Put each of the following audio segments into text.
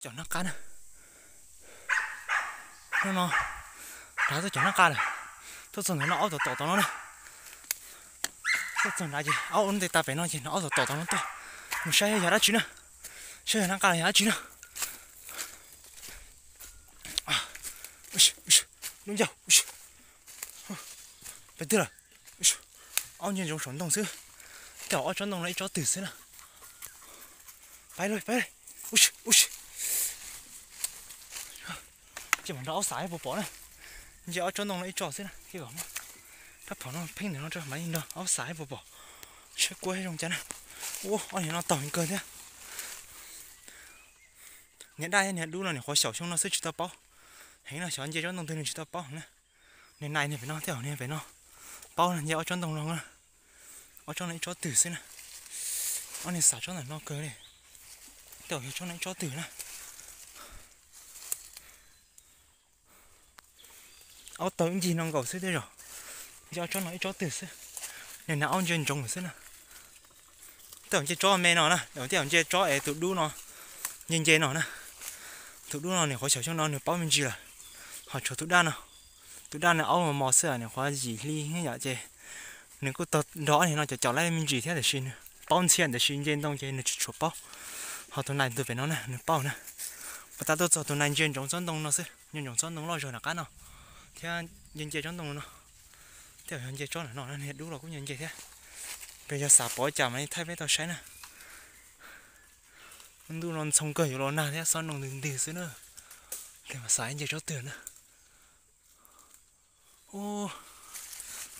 Cov nab qa na. Hnub no nrad tuaj cov nab qa lawm. Tuaj txog ntawm no aub tom tom tau no na. Tuaj txog nrad ces aub ua ntej tas pem no ces no aub tom tom tau no tuaj. Mus saib yog dab tsi na. Saib yog nab qa los yog dab tsi na. Lub ncauj, pais twg lawm? Aub ntsia ntsoov saum ntoo xwb. Tej zaum ob tsob ntoo no ib tsob twg xwb na. Pais lawm, pais lawm. Ces mam nrog aub xav puas pom na. Ntsia ob tsob ntoo no ib tsob xwb na, rab phom no pheej ntawm no tso mam li nrog aub xav puas pom. Saib kuab zoo cas na. Ua ob niag no taug heev kawg thiab. Niag daj thiab niag dub no nws qhuav xyaum xyoo no xwb tsis tau paub heev no, xyov nce tsob ntoo twg nws tsis tau paub heev na. Niag nais niag pem no, tej zaum niag pem no paub na, nce ob tsob ntoo no na. Ob tsob no ib tsob twg xwb na. Ob niag xav tsob ntawm no kawg li. Tej zaum yog tsob no ib tsob twg na. Aub taug ib ncig no nkaus xwb tej zaum. Nce ob tsob no ib tsob twg xwb. Niag nas aub ntsia ntsoov xwb na. Tej zaum nce tsob me no na, tej zaum nce tsob es tus dub no nce nce no na. Tus dub no nws qhuav xyaum xyoo no nws paub me ntsis lawm. Ho tshuav tus daj no, tus daj no aub mos mos xwb nws qhuav yim hli yom ces nws kuj tau nrog ob niag no caum caum laib me ntsis thiab tiam sis nws paub ntxhiab tiam sis nce ntoo ces nws tsis tshua paub. Ho tus nais ntug pem no na nws paub na. Puas tas tuaj txog tus nais ntsia ntsoov tsob ntoo no xwb, ntsia ntsoov tsob ntoo loj zog nram qab no thiab nce nce tsob ntoo no. Tej zaum yog nce tsob nram no na, niag dub los kuj nce nce thiab. Pes yog xav pom cas mam li thaij peb tau saib na. Ntuj no ntxhoo kawg yuav los nag thiab xob noo ntws ntws xwb na. Ces mas xav nce tsob twg na.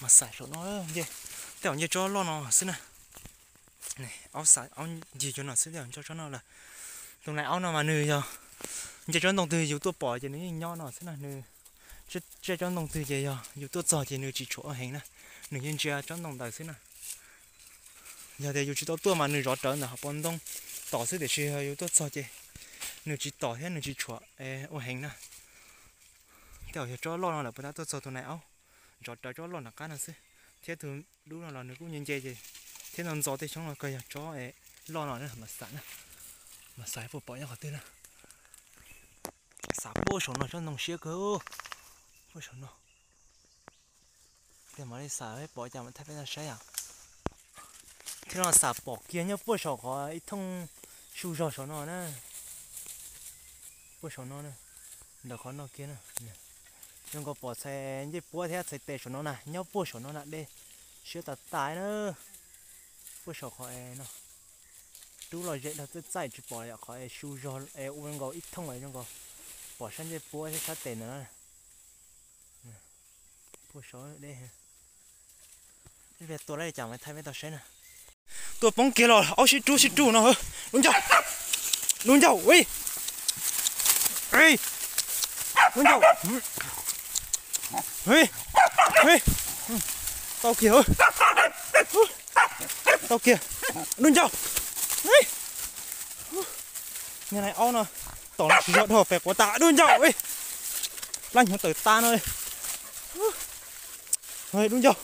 Mas xav saum no, tej zaum nce tsob loj no xwb na. Aub ncig cov no xwb tej zaum nce tsob no lawm. Tus nais aub no mas nws yog nce tsob ntoo twg yus tuaj pom ces nws yeej nyob no xwb na, nws ntsej tsob ntoo twg ces yog yus tuaj txog ces nws tsis tshuav ua heev na, nws yeej ntsia tsob ntoo ntawd xwb na. Yog tias yus tsis tau tuaj mas nws zov rawv ntawm hauv paus ntoo tom xwb tiam sis yog yus tuaj txog ces nws tsis tom thiab nws tsis tshuav ua heev na. Tej zaum yog tsob loj no lawm puas tab tuaj txog tus nais aub zov rawv tsob loj nram qab no xwb, thiab tus dub no los nws kuj nce nce ces thiab ntxov ntxov tej xyoob no kawg yog tsob loj no na, mas xav na, mas xav puas pom nyob qhov twg na. Xav puag saum no tsob ntoo siab kawg, puag saum no. Tej mam li xav peb pom cas mam thaij peb tau saib os. Thiab no xav pom kiag nyob puag saum qhov ib thooj su zog saum no na, puag saum no na, ntawm qhov no kiag na. Zoo nkaus pom txhais ncej puab thiab txhais tes saum no na, nyob puag saum no na, dej siab tas tas na. Puag saum qhov no, rub los ze dhau txaij txaij tsis pom yom, qhov su zog es ua zoo nkaus ib thooj zoo nkaus pom sab ncej puab thiab sab tes ntawd na. Puag saum deb. Ib pliag tua lawm cas mas thaij peb tau saib na. Tua poob kiag los aub sib rub sib rub no. Lub ncauj, lub ncauj, lub ncauj, tau kiag, tau kiag, lub ncauj. Niag nais aub no tom no tsis yog dhau pem quav tas, lub ncauj, plab hnyuv tawm tas no. Lub ncauj,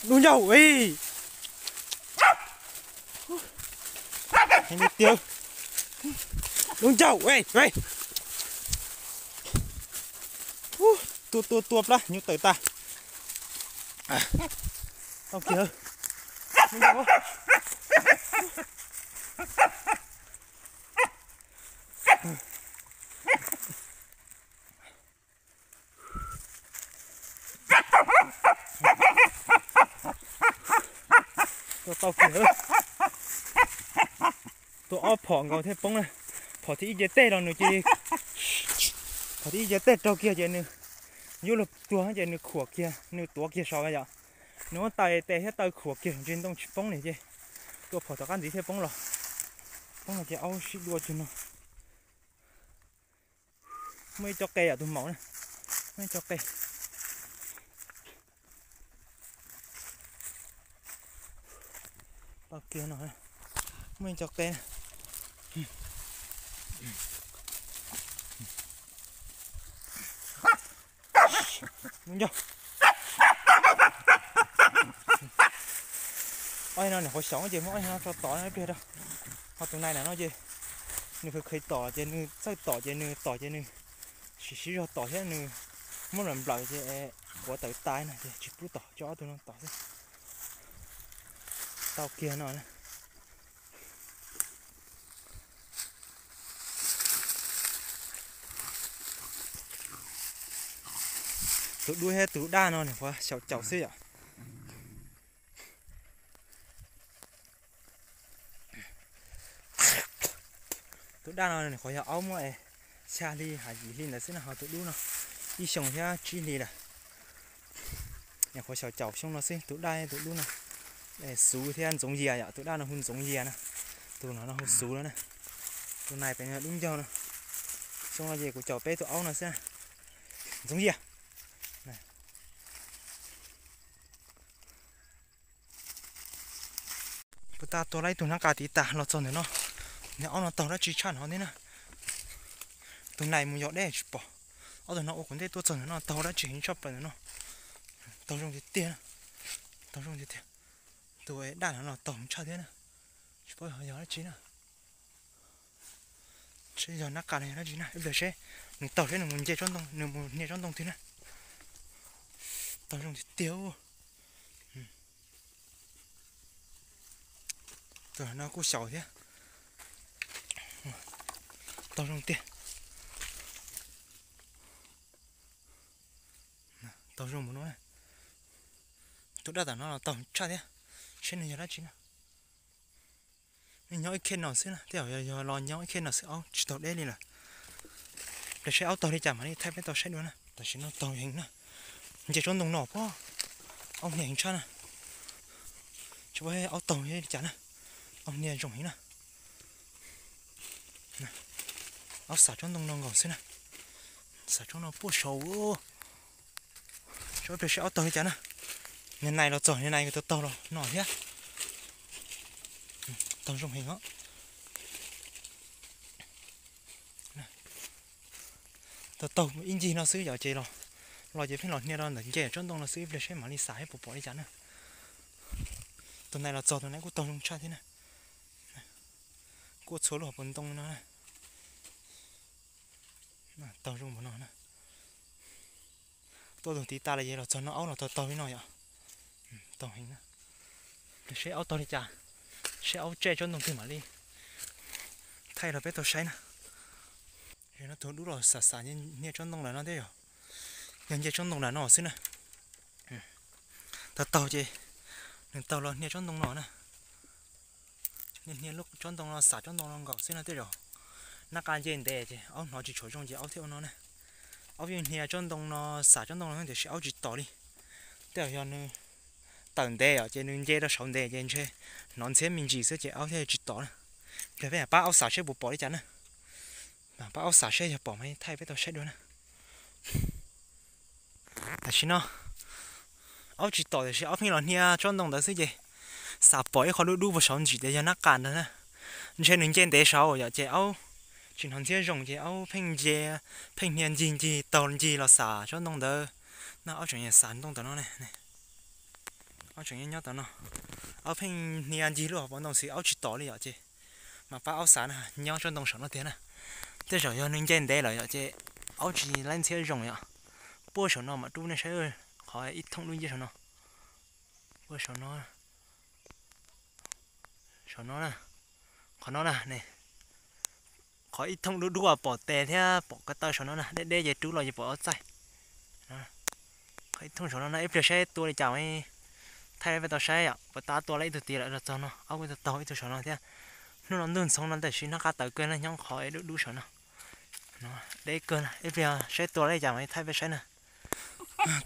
lub ncauj, heev li tiag, lub ncauj. Tua tua tua plab hnyuv tawm tas. Tau kiag. Tua tau kiag. Tua ob phom nkaus thiaj poob na. Phom thib ib nce teg los nws cia li, phom thib ib nce teg raug kiag ces nws yuav luag tuag ces nws khuam kiag, nws tuav kiag saud yom. Nws muab taw tes thiab taw khuam kiag ntsej ntoo tsis poob li ces tua phom tom qab ntxiv thiaj poob los. Poob los ces aub sib dua cuag no. Muaj ib co qe yom, tus maum na, muaj ib co qe. Tau kiag no, muaj ib co qe. Lub ncauj. Ob no nws qhuav xyaum ces muab ob no tso tod ib pliag rau. Ho tus nai na no ces Nws kheev kheev tom ces nws txawj tom ces nws tom ces nws siv siv zog tom thiab nws muab nplaws nplaws ces quav tawv tas no ces tsis pub tom, tso ob tug no tom xwb. Tau kiag no. Tus dub thiab tus daj no nws qhuav xyaum caum xwb yom. Tus daj no nws qhuav yog aub muaj xya hli hais yim hli ntawd xwb no, ho tus dub no ib xyoo thiab tsib hli lawm. Nws qhuav xyaum caum xyoo no xwb, tus daj tus dub no. Xuv thiab Ntxoov Yias yom, tus daj no hu Ntxoov Yias na, tus no no hu Xuv no na. Tus nais pem dub ncaug no. Xyoo no ces kuv caum peb tus aub no xwb. Ntxoov Yias. Puas tas tua lawm ib tug nab qa tiv tas los txog ntawm no. Niag aub no taug dab tsi tshaj no thiab na. Tus nais mus yos deb tsis pom. Ob tug no ua kuv ntej tuaj txog ntawm no taug dab tsi heev tshaj plaws ntawm no. Taug zoo tiag tiag, taug zoo tiag tiag. Tus daj no los taug tshaj thiab na. Tsis paub yog dab tsi na. Seb yog nab qa los yog dab tsi na, ib pliag seb nws taug seb nws mus nce tsob ntoo, nws mus hnia tsob ntoo twg na. Taug zoo tiag tiag. Tus no kuj xyaum thiab. Taug zoo tiag. Taug zoo mus no. Tus daj tam no los taug tshaj thiab. Seb nws yog dab tsi na. Nws nyob ib khej no xwb na, tej zaum yog los nyob ib khej no xwb, aub tsis taug deb li lawm. Pliag seb aub taug li cas mam li thaij peb tau saib dua na. Tam sim no taug heev na. Nce tsob ntoo no pob, aub hnia heev tshaj na. Tsis paub aub taug li cas na. Aub hnia zoo heev na. Aub xam tsob ntoo no nkaus xwb na. Xam tsob no puag saud. Tsis paub pliag seb aub taug li cas na. Niag nais los txog, niag nais taug taug los no thiab. Taug zoo heev os. Taug taug ib ncig no xwb yom, ces los, los ces pheej los hnia rau ntawm nce tsob ntoo no xwb, ib pliag seb mam li xam seb puas pom li cas na. Tus nais los txog, tus nais kuj taug zoo tshaj thiab na. Kuj txhua lub hauv paus ntoo no na. Taug zoo npaum no na. Tuaj tus tiv tas los ces los txog no aub los taug taug li no yom. Taug heev na. Seb aub taug li cas, seb aub tsaj tsob ntoo twg mam li thaij rau peb tau saib na. No tus dub los xam xam hnia tsob ntoo lawm no thiab yom. Yog nce tsob ntoo lawm no xwb na. Taug taug ces nws taug los hnia tsob ntoo no na. Niaj hnia lub tsob ntoo no xam tsob ntoo no nkaus xwb no, tej zaum nab qa nce ntev ces aub hnov tsis tshua zoo ces aub thiaj ua no na. Aub yeej hnia tsob ntoo no, xam tsob ntoo no tiam sis aub tsis tom li. Tej zaum yog nws tawm ntev os, ces nws nce rau saud ntev ces ntshe hnov ntxhiab me ntsis xwb ces aub thiaj tsis tom na. Ces peb mam pab aub xam seb puas pom li cas na. Mam pab aub xam seb yog pom mas thaij peb tau saib dua na. Tam sim no aub tsis tom tiam sis aub pheej los hnia tsob ntoo ntawd xwb ces xam pom ib qho dub dub puag saud ntsis tias yog nab qa ntag na. Ntshe nws nce ntev saud yom, ces aub tsis hnov ntxhiab zoo ces aub pheej nce, pheej hnia ncig ncig taug ncig los xam tsob ntoo ntawd. No aub tseem xam ntoo tom no ne. Aub tseem nyob tom no. Aub pheej hnia ncig lub hauv paus ntoo xwb aub tsis tom li yom, ces mam pab aub xam na, nyob tsob ntoo saum no tiag na. Tej zaum yog nws nce ntev lawm yom, ces aub tsis laib ntxhiab zoo yom. Puag saum no mam rub nej saib, qhov ib thooj dub nciab saum no. Puag saum no, saum no na, qhov no na ne. Qhov ib thooj dub dub uas pom tes thiab pom ko taw saum no na, deb deb ces rub los ces pom aub txaij. Qhov ib thooj saum no na, ib pliag saib tua li cas mas thaij peb tau saib yom. Puas tab tua lawm ib tug tid lawm los txog no, aub kuj taug ib tug saum no thiab. Hnub no ntuj ntxhov no tiam sis nab qa tawv kawg na, nyob qhov dub dub saum no. Deb kawg na, ib pliag saib tua li cas mas thaij peb saib na.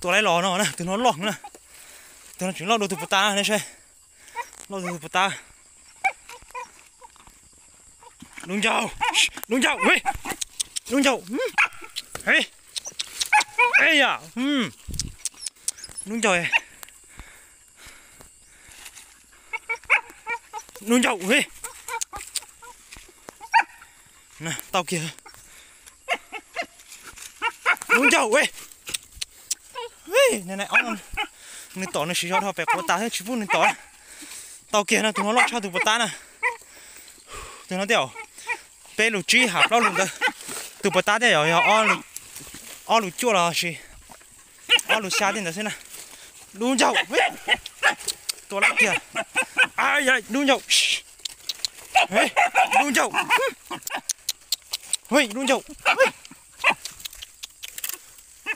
Tua laib los no na, tus no loj na. Tus no tseem loj dua tus puas tab ne, saib. Loj dua tus puas tab. Lub ncauj, lub ncauj, lub ncauj. Ej yam, lub ncauj. Lub ncauj, tau kiag. Lub ncauj, nws tom nws siv zog dhau pem quav tas thiab tsis pub nws tom. Tau kiag no, tus no loj tshaj tus puas tab na. Tus no tej zaum Peb lus tsib ham plaub lus ntawd. Tus puas tab thiab yog, yog ob lus cuaj los sis ob lus xya tej ntawd xwb na. Dub ncaug. Tua lab kiag. Dub ncaug. Dub ncaug. Dub ncaug.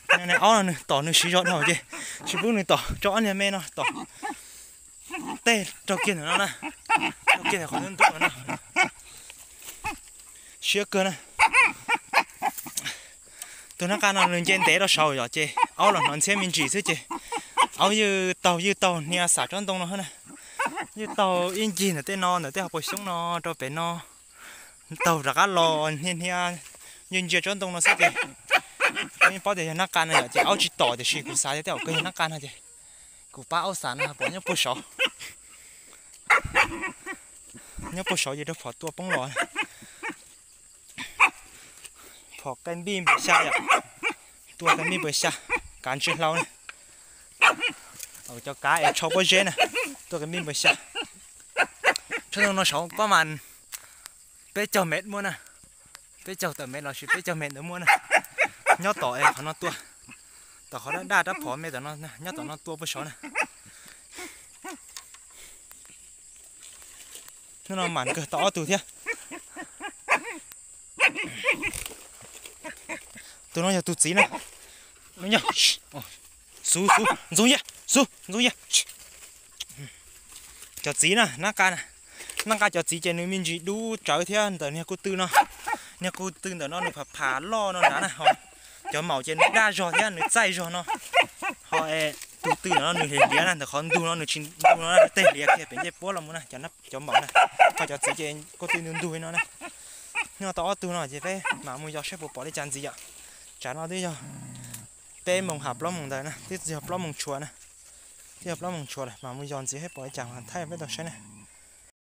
Ob no nws tom nws siv zog dhau ces tsis pub nws tom, tso ob niag me no tom. Tej raug kiag ntawm no na, raug kiag qhov ntub ntub no na. Siab kawg na. Tus nab qa no nws nce ntev rau saud yom, ces aub los hnov ntxhiab me ntsis xwb ces aub ywj taug ywj taug hnia xam tsob ntoo no na. Ywj taug ib ncig ntawm tej no, ntawm tej hauv paus xyoob no rau pem no, taug rov qab los hnia hnia ywj ntsia tsob ntoo no xwb ces yeej paub tias yog nab qa no yom, ces aub tsis tom tiam sis kuv xav tias tej zaum kawg yog nab qa no ces kuv pab aub xav no pom nyob puag saud. Nyob puag saud ces rau phom tua poob los. Phom qe npij npawg xya yom, tua qe npij npawg xya, kav ntsis hlau na. Cov kav es tshau pob zeb na, tua qe npij npawg xya. Tsob ntoo no saud pab mas peb caug mev muaj na, peb caug tawm mev los sis peb caug mev ntawd muaj na. Nyob tom es qhov no tua, tom qhov daj daj rab phom me tom no, nyob tom no tua puag saud na. Hnub no mam kawg tau ob tug thiab. Tus no yog tus txiv na. Xub xub ntxoov ya, xub ntxoov ya. Cov txiv na, nab qa na, nab qa cov txiv ces nws me ntsis dub tsawv thiab ntawm niag kuj tw no. Niag kuj tw ntawm no nws pham pham loj no nrad na ho. Cov maum ces nws daj zog thiab nws txaij zog no. Ho tus tw ntawm no nws hliav hliav na, ntawm qhov ntug no nws tsis ntug no, tej hliav kiag pem ncej puab los mus na, cov maum na. Ho cov txiv ces kuj tw ntug ntug no na. Nyob tau ob tug no ces peb mam mus yos saib puas pom li cas ntxiv yom. Tsam no twb yog peb moos ham plaub moos ntawd na, twb yog plaub moos tshuav na. Twb yog plaub moos tshuav lawm, mam mus yos ntxiv saib pom li cas mas thaij peb tau saib na.